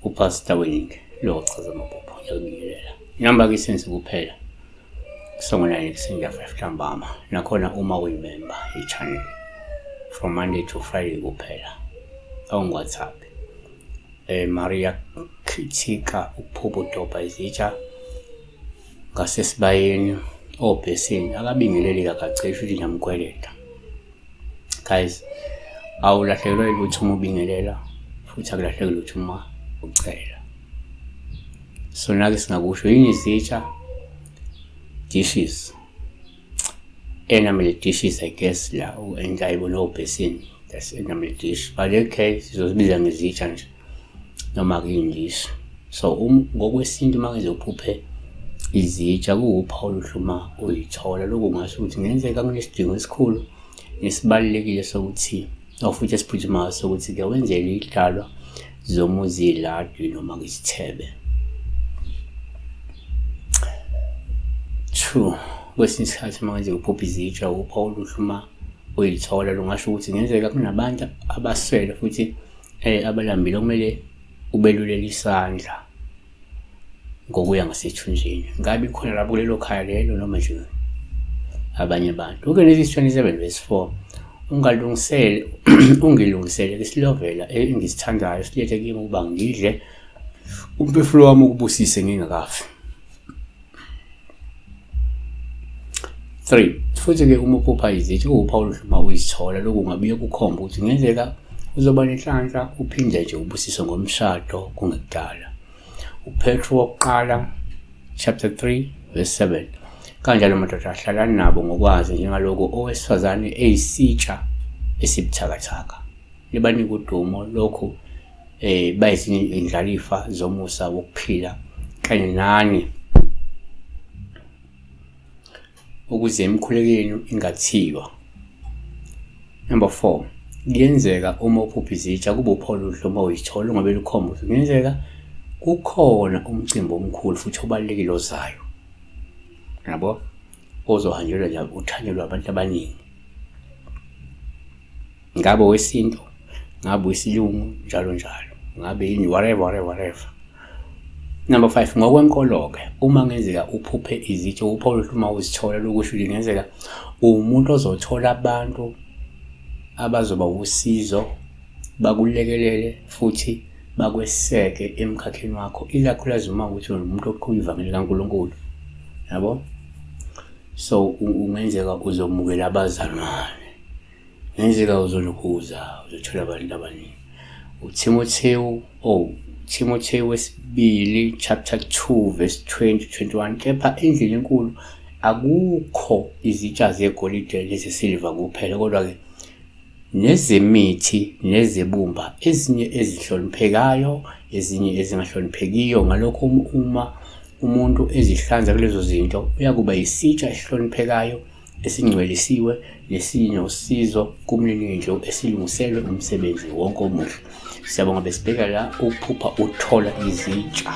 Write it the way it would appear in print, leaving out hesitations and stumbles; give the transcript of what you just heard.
UPastor Winning lo ochaza amaphupho ngiyakubingelela. Inamba ke isenzi kuphela kusongo-9 ekuseni kuya 5 ntambama nakhona uma uyimemba ye-channel from Monday to Friday kuphela awungi-WhatsApp. Maria Khithika ukuphupha udobha izitsha ngasesibayeni obhesini akabingeleli kakacishe uthi ngiyamkweleta. Guys, awulahlekelwa yilutho uma ubingelela futhi akulahleki lutho uma ucela. So nake singakusho yini izitsha dishes enamel dishes I guess la engayibona obhesini that's enamel dish but okay sizozibiza ngezitsha nje noma kuyindishi so ngokwesintu uma ngeze uphuphe izitsha kuwuphawu oluhle uma uyithola lokhu kungasho ukuthi kungenzeka kunesidingo esikhulu nesibalulekile sokuthi or futhi esiphuthumayo sokuthi ke wenzele idlalwa zomuzi iladi noma isithebe. Two, kwesinye isikhathi uma kwenzeka uphupha izitsha uphawu oluhle uma uyithola lungasho ukuthi kungenzeka kunabantu abaswele futhi abalambile okumele ubelulele isandla ngokuya ngasethunjini. Ngabe ikhona lapho kulelo khaya lelo noma nje abanye abantu. UGenesis 27 verse 4 ungalungisele ungilungisele isilovela engisithandayo silethe kimi ukuba ngidle umphefumulo wami ukubusise ngingakafi. 3 futhi-ke uma uphupha izithi kuwuphawu oluhle uma uyisithola lokhu kungabuye kukhomba ukuthi kungenzeka uzoba nenhlanhla uphinde nje ubusiswe ngomshado kungekudala. UPetru wokuqala chapter 3 verse 7 kanjalo madoda hlalani nabo ngokwazi njengalokhu owesifazane eyisitsha esibuthakathaka nibanike udumo lokhu bayizinye indlalifa zomusa wokuphila kanye nani ukuze imikhuleko yenu ingathiywa. Number 4 kuyenzeka uma uphupha izitsha kube uphawu oluhle uma uyithola ungabe lukhomba ukuthi kungenzeka kukhona umcimbi omkhulu futhi obalulekile ozayo yabo ozohanjelwa nje uthanyelwa abantu abaningi ngabe wesintu ngabe wesilungu njalo njalo ngabe yini whatever whatever whatever. Number 5 ngokwenkolo-ke uma ngenzeka uphuphe izitsha uphawu oluhle uma uzithola lokusho ukuthi kungenzeka uwumuntu ozothola abantu abazoba wusizo bakulekelele futhi bakweseke emkhakheni wakho ikakhulukazi uma ukuthi umuntu oqhuba ivangeli kaNkulunkulu yabo so ungenzeka uzomukela abazalwane Ngenzeka uzolokhuza uzothola abantu abaningi. UThimothewu oh Timothewu wesibili chapter 2 verse 20 21 kepha endlini enkulu akukho izitsha zegolide nezesiliva kuphela kodwa-ke nezemithi nezebumba ezinye ezihloniphekayo ezinye ezingahloniphekiyo ngalokho uma umuntu ezihlanza kulezo zinto uyakuba yisitsha esihloniphekayo esingcwelisiwe nesinosizo kumninindlu esilungiselwe umsebenzi wonke omuhle. Siyabonga besibheka la ukuphupha uthola izitsha.